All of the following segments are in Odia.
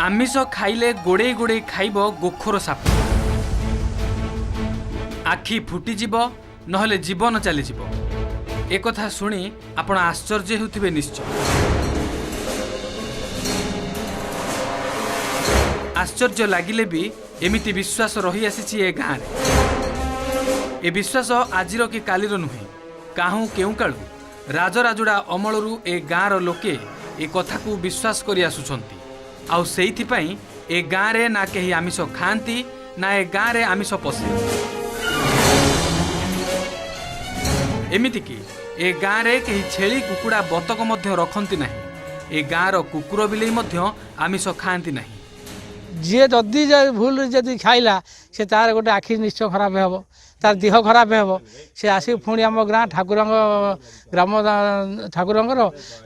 ଆମିଷ ଖାଇଲେ ଗୋଡ଼େଇ ଗୋଡ଼େଇ ଖାଇବ ଗୋଖର ସାପ। ଆଖି ଫୁଟିଯିବ, ନହେଲେ ଜୀବନ ଚାଲିଯିବ। ଏକଥା ଶୁଣି ଆପଣ ଆଶ୍ଚର୍ଯ୍ୟ ହେଉଥିବେ ନିଶ୍ଚୟ। ଆଶ୍ଚର୍ଯ୍ୟ ଲାଗିଲେ ବି ଏମିତି ବିଶ୍ୱାସ ରହିଆସିଛି ଏ ଗାଁରେ। ଏ ବିଶ୍ୱାସ ଆଜିର କି କାଲିର ନୁହେଁ। କାହୁଁ କେଉଁ କାଳୁ ରାଜରାଜୁଡ଼ା ଅମଳରୁ ଏ ଗାଁର ଲୋକେ ଏ କଥାକୁ ବିଶ୍ୱାସ କରି ଆସୁଛନ୍ତି। ଆଉ ସେଇଥିପାଇଁ ଏ ଗାଁରେ ନା କେହି ଆମିଷ ଖାଆନ୍ତି, ନା ଏ ଗାଁରେ ଆମିଷ ପଶେ। ଏମିତିକି ଏ ଗାଁରେ କେହି ଛେଳି, କୁକୁଡ଼ା, ବତକ ମଧ୍ୟ ରଖନ୍ତି ନାହିଁ। ଏ ଗାଁର କୁକୁର ବିଲେଇ ମଧ୍ୟ ଆମିଷ ଖାଆନ୍ତି ନାହିଁ। ଯିଏ ଯଦି ଭୁଲ ଯଦି ଖାଇଲା, ସେ ତାର ଗୋଟେ ଆଖି ନିଶ୍ଚୟ ଖରାପ ହେବ, ତାର ଦେହ ଖରାପ ହେବ। ସେ ଆସିକି ପୁଣି ଆମ ଗାଁ ଠାକୁରଙ୍କ, ଗ୍ରାମ ଠାକୁରଙ୍କର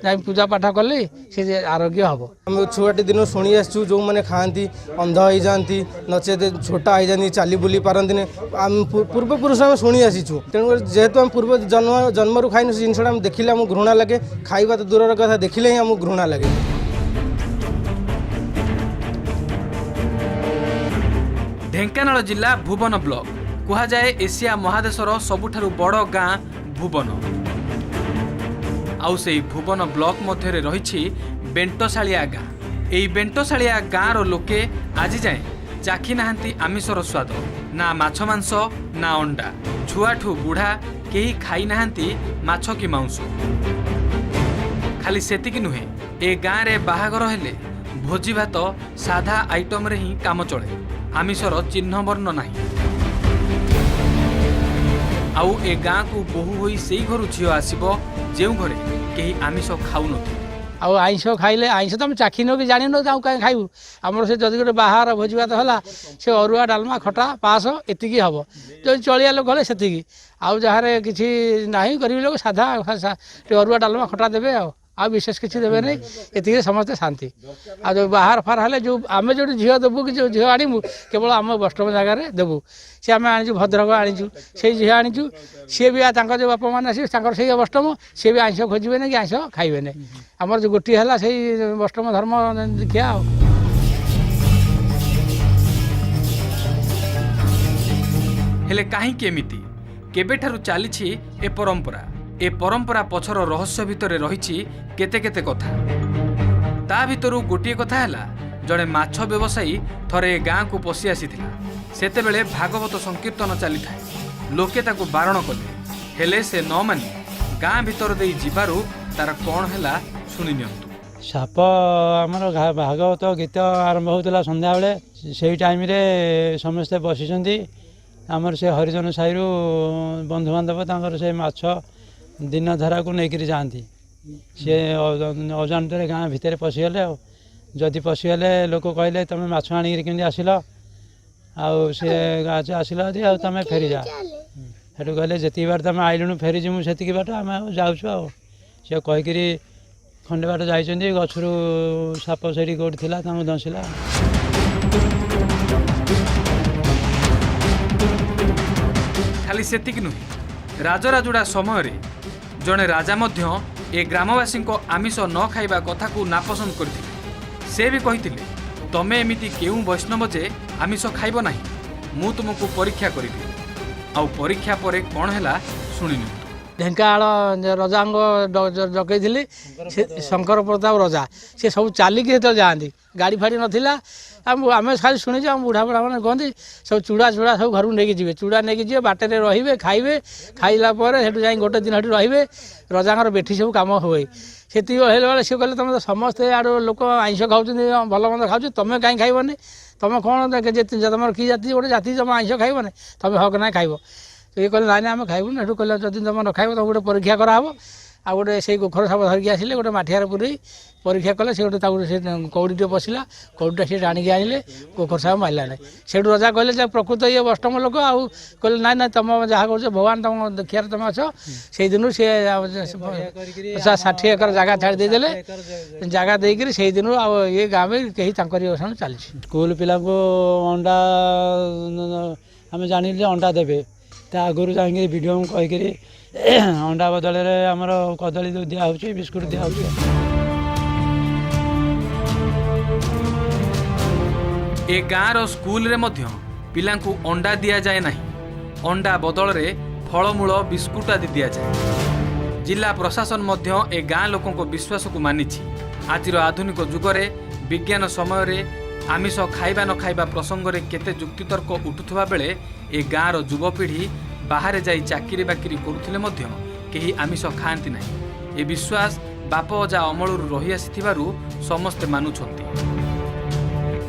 ଯାଇ ପୂଜା ପାଠ କଲେ ସେ ଆରୋଗ୍ୟ ହେବ। ଆମେ ଛୁଆଟି ଦିନୁ ଶୁଣି ଆସିଛୁ, ଯେଉଁମାନେ ଖାଆନ୍ତି ଅନ୍ଧ ହେଇଯାଆନ୍ତି, ନଚେତ ଛୋଟା ହେଇଯାଆନ୍ତି, ଚାଲି ବୁଲି ପାରନ୍ତିନି। ଆମେ ପୂର୍ବପୁରୁଷ ଆମେ ଶୁଣି ଆସିଛୁ। ତେଣୁକରି ଯେହେତୁ ଆମେ ପୂର୍ବ ଜନ୍ମ ଜନ୍ମରୁ ଖାଇନୁ, ସେ ଜିନିଷଟା ଆମେ ଦେଖିଲେ ଆମକୁ ଘୃଣା ଲାଗେ। ଖାଇବା ତ ଦୂରର କଥା, ଦେଖିଲେ ହିଁ ଆମକୁ ଘୃଣା ଲାଗେ। ଢେଙ୍କାନାଳ ଜିଲ୍ଲା ଭୁବନ ବ୍ଲକ। କୁହାଯାଏ ଏସିଆ ମହାଦେଶର ସବୁଠାରୁ ବଡ଼ ଗାଁ ଭୁବନ। ଆଉ ସେଇ ଭୁବନ ବ୍ଲକ ମଧ୍ୟରେ ରହିଛି ବେଣ୍ଟଶାଳିଆ ଗାଁ। ଏଇ ବେଣ୍ଟଶାଳିଆ ଗାଁର ଲୋକେ ଆଜି ଯାଏଁ ଚାଖି ନାହାନ୍ତି ଆମିଷର ସ୍ୱାଦ। ନା ମାଛ ମାଂସ, ନା ଅଣ୍ଡା। ଛୁଆଠୁ ବୁଢ଼ା କେହି ଖାଇନାହାନ୍ତି ମାଛ କି ମାଉଁସ। ଖାଲି ସେତିକି ନୁହେଁ, ଏ ଗାଁରେ ବାହାଘର ହେଲେ ଭୋଜି ଭାତ ସାଧା ଆଇଟମରେ ହିଁ କାମ ଚଳେ। ଆମିଷର ଚିହ୍ନବର୍ଣ୍ଣ ନାହିଁ। ଆଉ ଏ ଗାଁକୁ ବୋହୂ ହୋଇ ସେଇ ଘରୁ ଝିଅ ଆସିବ, ଯେଉଁ ଘରେ କେହି ଆମିଷ ଖାଉନଥିବେ। ଆଉ ଆଇଁଷ ଖାଇଲେ, ଆଇଁଷ ତ ଆମେ ଚାଖିନୁ କି ଜାଣିନୁ, ଆଉ କାହିଁ ଖାଇବୁ? ଆମର ସେ ଯଦି ଗୋଟେ ବାହାଘର ଭୋଜି ଭାତ ହେଲା, ସେ ଅରୁଆ, ଡାଲମା, ଖଟା, ପାସ ଏତିକି ହେବ। ଯଦି ଚଳିଆ ଲୋକ ହେଲେ ସେତିକି। ଆଉ ଯାହାର କିଛି ନାହିଁ, ଗରିବ ଲୋକ, ସାଧା ଟିକେ ଅରୁଆ, ଡାଲମା, ଖଟା ଦେବେ, ଆଉ ବିଶେଷ କିଛି ଦେବେନି। ଏତିକିରେ ସମସ୍ତେ ଶାନ୍ତି। ଆଉ ଯେଉଁ ବାହାର ଫାହାର ହେଲେ, ଯେଉଁ ଆମେ ଯେଉଁଠି ଝିଅ ଦେବୁ କି ଯେଉଁ ଝିଅ ଆଣିବୁ, କେବଳ ଆମ ବୈଷ୍ଣବ ଜାଗାରେ ଦେବୁ। ସେ ଆମେ ଆଣିଛୁ, ଭଦ୍ରକ ଆଣିଛୁ, ସେଇ ଝିଅ ଆଣିଛୁ। ସିଏ ବି ତାଙ୍କ ଯେଉଁ ବାପା ମାନେ ଆସିବେ, ତାଙ୍କର ସେଇ ବୈଷ୍ଣବ, ସିଏ ବି ଆଇଁଷ ଖୋଜିବେନି କି ଆଇଁଷ ଖାଇବେନି। ଆମର ଯେଉଁ ଗୋଟିଏ ହେଲା ସେଇ ବୈଷ୍ଣବ ଧର୍ମ ଦେଖିବା। ଆଉ ହେଲେ କାହିଁକି ଏମିତି? କେବେଠାରୁ ଚାଲିଛି ଏ ପରମ୍ପରା? ଏ ପରମ୍ପରା ପଛର ରହସ୍ୟ ଭିତରେ ରହିଛି କେତେ କେତେ କଥା। ତା ଭିତରୁ ଗୋଟିଏ କଥା ହେଲା, ଜଣେ ମାଛ ବ୍ୟବସାୟୀ ଥରେ ଏ ଗାଁକୁ ପଶି ଆସିଥିଲା। ସେତେବେଳେ ଭାଗବତ ସଂକୀର୍ତ୍ତନ ଚାଲିଥାଏ। ଲୋକେ ତାକୁ ବାରଣ କଲେ, ହେଲେ ସେ ନ ମାନି ଗାଁ ଭିତର ଦେଇ ଯିବାରୁ ତାର କ'ଣ ହେଲା ଶୁଣି ନିଅନ୍ତୁ। ସାପ ଆମର ଭାଗବତ ଗୀତ ଆରମ୍ଭ ହେଉଥିଲା ସନ୍ଧ୍ୟାବେଳେ। ସେଇ ଟାଇମ୍ରେ ସମସ୍ତେ ବସିଛନ୍ତି। ଆମର ସେ ହରିଜନ ସାହିରୁ ବନ୍ଧୁବାନ୍ଧବ ତାଙ୍କର ସେ ମାଛ ଦିନ ଧାରାକୁ ନେଇକରି ଯାଆନ୍ତି। ସିଏ ଅଜାଣତରେ ଗାଁ ଭିତରେ ପଶିଗଲେ। ଆଉ ଯଦି ପଶିଗଲେ, ଲୋକ କହିଲେ, ତୁମେ ମାଛ ଆଣିକିରି କେମିତି ଆସିଲ? ଆଉ ସିଏ ଆସିଲ ଯଦି ଆଉ ତୁମେ ଫେରିଯା। ସେଠୁ କହିଲେ, ଯେତିକି ବାଟ ତମେ ଆଇଲୁଣୁ ଫେରିଯିବୁ ସେତିକି ବାଟ, ଆମେ ଆଉ ଯାଉଛୁ। ଆଉ ସେ କହିକିରି ଖଣ୍ଡେ ବାଟ ଯାଇଛନ୍ତି, ଗଛରୁ ସାପ ସେଇଠି କେଉଁଠି ଥିଲା, ତାଙ୍କୁ ଦଂଶିଲା। ଖାଲି ସେତିକି ନୁହେଁ, ରାଜରାଜୁଡ଼ା ସମୟରେ ଜଣେ ରାଜା ମଧ୍ୟ ଏ ଗ୍ରାମବାସୀଙ୍କ ଆମିଷ ନ ଖାଇବା କଥାକୁ ନାପସନ୍ଦ କରିଥିଲେ। ସେ ବି କହିଥିଲେ, ତମେ ଏମିତି କେଉଁ ବୈଷ୍ଣବ ଯେ ଆମିଷ ଖାଇବ ନାହିଁ? ମୁଁ ତୁମକୁ ପରୀକ୍ଷା କରିବି। ଆଉ ପରୀକ୍ଷା ପରେ କ'ଣ ହେଲା ଶୁଣି ନିଅନ୍ତୁ। ଢେଙ୍କାନାଳ ରଜାଙ୍କ ଡକେଇଥିଲି। ସେ ଶଙ୍କର ପ୍ରତାପ ରଜା, ସେ ସବୁ ଚାଲିକି ସେତେବେଳେ ଯାଆନ୍ତି, ଗାଡ଼ି ଫାଡ଼ି ନଥିଲା। ଆମେ ଖାଲି ଶୁଣିଛୁ, ଆମ ବୁଢ଼ା ବୁଢ଼ା ମାନେ କୁହନ୍ତି, ସବୁ ଚୁଡ଼ା ଚୁଡ଼ା ସବୁ ଘରକୁ ନେଇକି ଯିବେ, ଚୁଡ଼ା ନେଇକି ଯିବେ, ବାଟରେ ରହିବେ, ଖାଇବେ, ଖାଇଲା ପରେ ସେଠୁ ଯାଇ ଗୋଟେ ଦିନ ସେଠି ରହିବେ। ରଜାଙ୍କର ବେଠି ସବୁ କାମ ହୁଏ। ସେତିକି ହେଲା ବେଳେ ସିଏ କହିଲେ, ତମେ ତ ସମସ୍ତେ ଆଡ଼ୁ ଲୋକ ଆଇଁଷ ଖାଉଛନ୍ତି, ଭଲ ମନ୍ଦ ଖାଉଛନ୍ତି, ତମେ କାହିଁ ଖାଇବନି? ତମେ କ'ଣ ତମର କି ଜାତି ଗୋଟେ ଜାତି, ତମେ ଆଇଁଷ ଖାଇବନି? ତମେ ହକ ନାହିଁ ଖାଇବ। ଇଏ କହିଲେ, ନାଇଁ ନାଇଁ, ଆମେ ଖାଇବୁନି। ସେଠୁ କହିଲେ, ଯଦି ତମେ ନ ଖାଇବ, ତମକୁ ଗୋଟେ ପରୀକ୍ଷା କରାହେବ। ଆଉ ଗୋଟେ ସେଇ ଗୋଖର ସାପ ଧରିକି ଆସିଲେ, ଗୋଟେ ମାଠିଆରେ ପୁରେଇ ପରୀକ୍ଷା କଲେ। ସେ ଗୋଟେ ତାକୁ ସେ କଉଡ଼ିଟେ ପଶିଲା, କଉଡ଼ିଟା ସେ ଟାଣିକି ଆଣିଲେ, ଗୋଖର ସାପ ମାରିଲା ନାହିଁ। ସେଇଠୁ ରଜା କହିଲେ ଯେ ପ୍ରକୃତ ଇଏ ବୈଷ୍ଣବ ଲୋକ। ଆଉ କହିଲେ, ନାଇଁ ନାଇଁ, ତମ ଯାହା କରୁଛ ଭଗବାନ ତମ ଦେଖିବାରେ ତମେ ଅଛ। ସେଇଦିନରୁ ସିଏ 50-60 ଏକର ଜାଗା ଛାଡ଼ି ଦେଇଦେଲେ। ଜାଗା ଦେଇକିରି ସେଇଦିନରୁ ଆଉ ଏ ଗାଁ ବି କେହି ତାଙ୍କରି ଅନୁସାରେ ଚାଲିଛି। ସ୍କୁଲ ପିଲାଙ୍କୁ ଅଣ୍ଡା, ଆମେ ଜାଣିଲୁ ଯେ ଅଣ୍ଡା ଦେବେ, ତା ଆଗରୁ ଯାଇକିରି ବିଡ଼ିଓଙ୍କୁ କହିକିରି ଅଣ୍ଡା ବଦଳରେ ଆମର କଦଳୀ ଯେଉଁ ଦିଆହେଉଛି, ବିସ୍କୁଟ ଦିଆହେଉଛି। ଏ ଗାଁର ସ୍କୁଲରେ ମଧ୍ୟ ପିଲାଙ୍କୁ ଅଣ୍ଡା ଦିଆଯାଏ ନାହିଁ। ଅଣ୍ଡା ବଦଳରେ ଫଳମୂଳ, ବିସ୍କୁଟ ଆଦି ଦିଆଯାଏ। ଜିଲ୍ଲା ପ୍ରଶାସନ ମଧ୍ୟ ଏ ଗାଁ ଲୋକଙ୍କ ବିଶ୍ୱାସକୁ ମାନିଛି। ଆଜିର ଆଧୁନିକ ଯୁଗରେ, ବିଜ୍ଞାନ ସମୟରେ ଆମିଷ ଖାଇବା ନ ଖାଇବା ପ୍ରସଙ୍ଗରେ କେତେ ଯୁକ୍ତିତର୍କ ଉଠୁଥିବା ବେଳେ ଏ ଗାଁର ଯୁବପିଢ଼ି ବାହାରେ ଯାଇ ଚାକିରି ବାକିରି କରୁଥିଲେ ମଧ୍ୟ କେହି ଆମିଷ ଖାଆନ୍ତି ନାହିଁ। ଏ ବିଶ୍ୱାସ ବାପ ଅଜା ଅମଳରୁ ରହିଆସିଥିବାରୁ ସମସ୍ତେ ମାନୁଛନ୍ତି।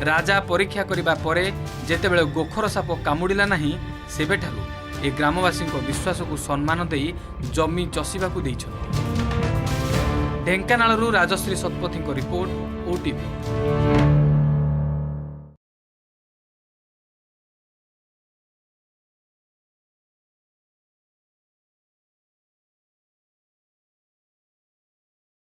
ରାଜା ପରୀକ୍ଷା କରିବା ପରେ ଯେତେବେଳେ ଗୋଖର ସାପ କାମୁଡ଼ିଲା ନାହିଁ, ସେବେଠାରୁ ଏ ଗ୍ରାମବାସୀଙ୍କ ବିଶ୍ୱାସକୁ ସମ୍ମାନ ଦେଇ ଜମି ଚଷିବାକୁ ଦେଇଛନ୍ତି। ଢେଙ୍କାନାଳରୁ ରାଜଶ୍ରୀ ଶତପଥୀଙ୍କ ରିପୋର୍ଟ, ଓଟିଭି।